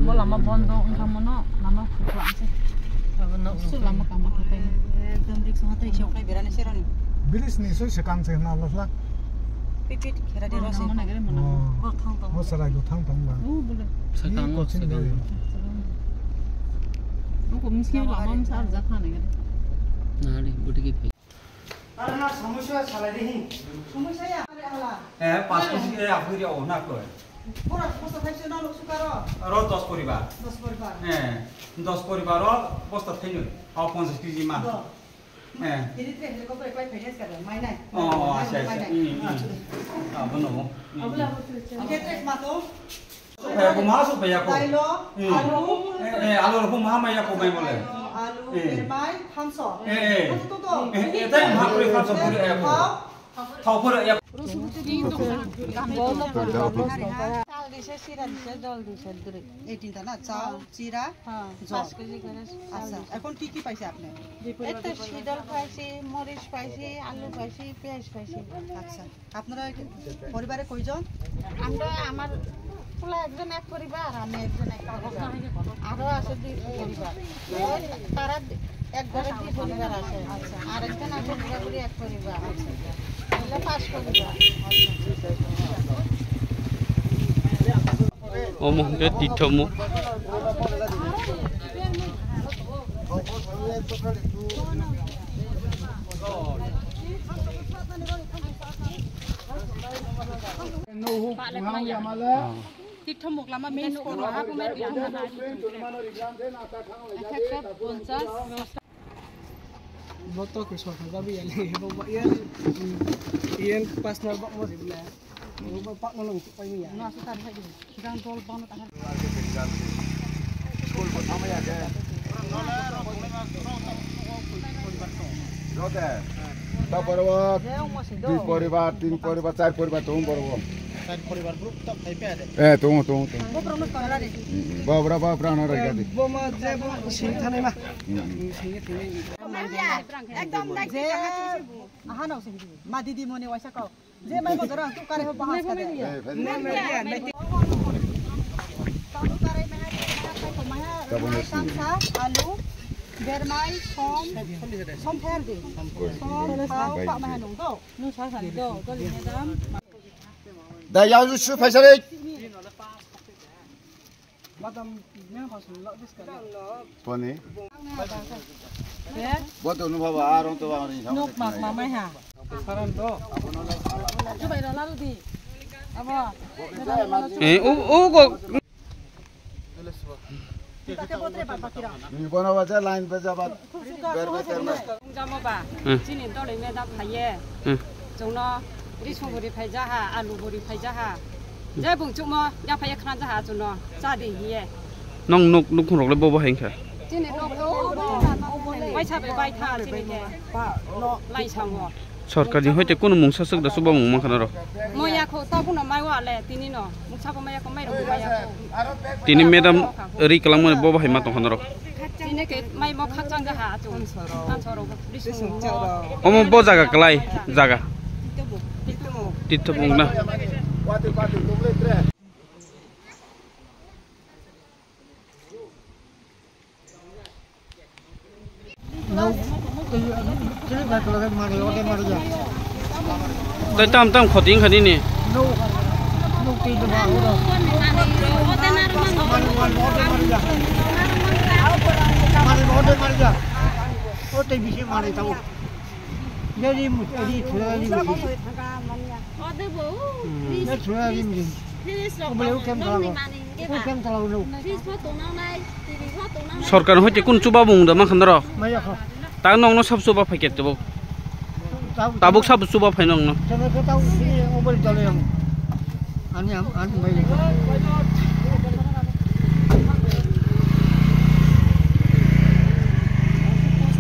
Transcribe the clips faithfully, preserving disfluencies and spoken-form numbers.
Bo lama bondo wngkha mono, lama khukla se. Su lama kama khatai. Ekdom riksho hatai se okai berani serani. Bridge ni soi sekang se na lasla. Pipit khera de rose. Mono gere mono. Oh. Bo thang tong. Bo sarai do thang tong ba. Oh, bole. Sakang. Ni ko chini sakang. Gari. Nokho miski lama msa rwjak kha nai gari. Nari, budi ki. Are na, somosya salai de hin. Somosya ya, are ala. Eh, pas kg, eh, apni ri, oh, na ko. Pura bosta thaise na lok sukaro. Aro dos poribar. Dos poribar. Eh, dos poribar ro bosta thainwi. Oh, ponchash kg ma. Do. Eh. Ini tre helicopter klai finance ka, mai nai. Oh, acha, acha. Mai nai. Hmm, hmm. Ah, bono. Hmm. Abula, abula. Oke, tres ma to. Supaya ko ma, supaya ko. Dailo, hmm. Alu. Eh, eh, alu rok ma, ma ya ko mai bole. Alu, eh. Bermai, khamso. Eh, eh. Khamso to to. Eh, eh, tai ma kore khamso kore, eh, ko. Thau. Thau kore, eh. Dal dise, sira dise, dol dise, duri. Ei tinta na, chao, chira, jol. পাঁচ কেজি করে চাল দিছে। আচ্ছা, এখন কি কি পাইছে আপনি? একটা সিডল পাইছি, মরিচ পাইছি, আলু পাইছি, পেঁয়াজ পাইছি। আচ্ছা। আপনারা পরিবারে কয়জন? আমরা, আমার পোলা একজন এক পরিবার, আমি একজন এক পরিবার, আরো আছে দুই পরিবার। তারা এক ঘরে দুই পরিবার আছে, আর একজন আছে ঘোরাঘুরি এক পরিবার, তাহলে পাঁচ পরিবার। Omo hwnkhe tithomuk. Tithomuk lama main. Ekhakshat ponchas. Boto ke sorkar ba biyali, bo ba iyali, iyan personal bak mo ribla. Bo ba pak mo long pai miya. Jote, ta poribar, dui poribar, tin poribar, char poribar, tong poribar. Char poribar group tok thai pe ade. Eh, tong, tong, tong. Bo brok no tong rari. Bo bra, bo bra no rari gadi. Bo ma je bo sing thanai ma. Ekdom nai. Je aha no sing. Ma didi moni waisa kau. Je mai bodor ang tu kare ho bahas ka de. Tabu kare mai ha, mai ha, mai ha, kamsa, alu, bermai, som, som pher di. Som, thau, pa mai ha nung do. Nung sa sa do, do li madam. Da yau su phaisari. Poni. Bo to nu baba, aro to baba ni. Nuk mak mamai ha. Saran to. Jubai ro lalu di. Abo. Eh, u, u go. Ni bono bacha line pe jabat. Ber ber ter ber. Jamo ba, hmm, chini dole me da phaiye. Hmm. Chungno risung buri phai jaha, alu buri phai jaha. Je bung chukmo ya phai khna jaha chuno cha di hiye. Nong nuk nuk khun rok le bo bo heng kha. Chini nok o bo. Bai sa be bai tha chini ke. Lai sango. Sorkar ni hoite kunu mungsa swk da swk bo mung mankha norok. Moya kho ta buno mai wa le tini no. Mungsa ko maya ko mai ro maya ko. Tini madam ri kalang mani bo bahai ma tong kha norok. Tini ke mai mo khak chang jaha achu. Tan soro. Omo bo jaga kalai jaga. Tithomuk na. Tei tam tam khoti wngkha nini. Sorkar hoite kun chuba bung da mankha norok. Ta nokno sab chuba phai khe tubuk. Tabuk sab chuba phai nokno.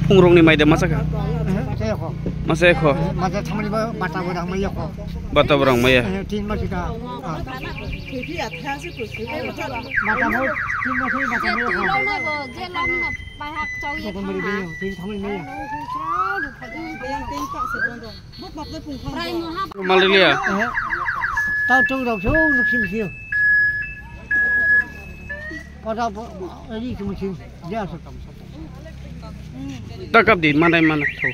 Phungrokni mai de masa kha. Masa kho. Masa thamani ba bata bo dang mai kho. Bata borang maya. Eh, tin mas ita. Ah. Mata mo, tin mas ita, mata mo. Malaria. Eh. Tau tu rau tu ruksim sio. Pada bo, ri kumuching, dia so. Takap di, manai mana tho.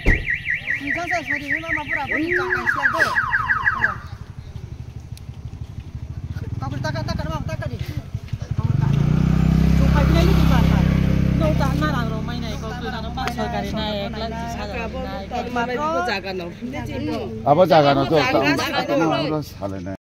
Abo jaga no to, ta, ta, ta, ta, ta, salai na.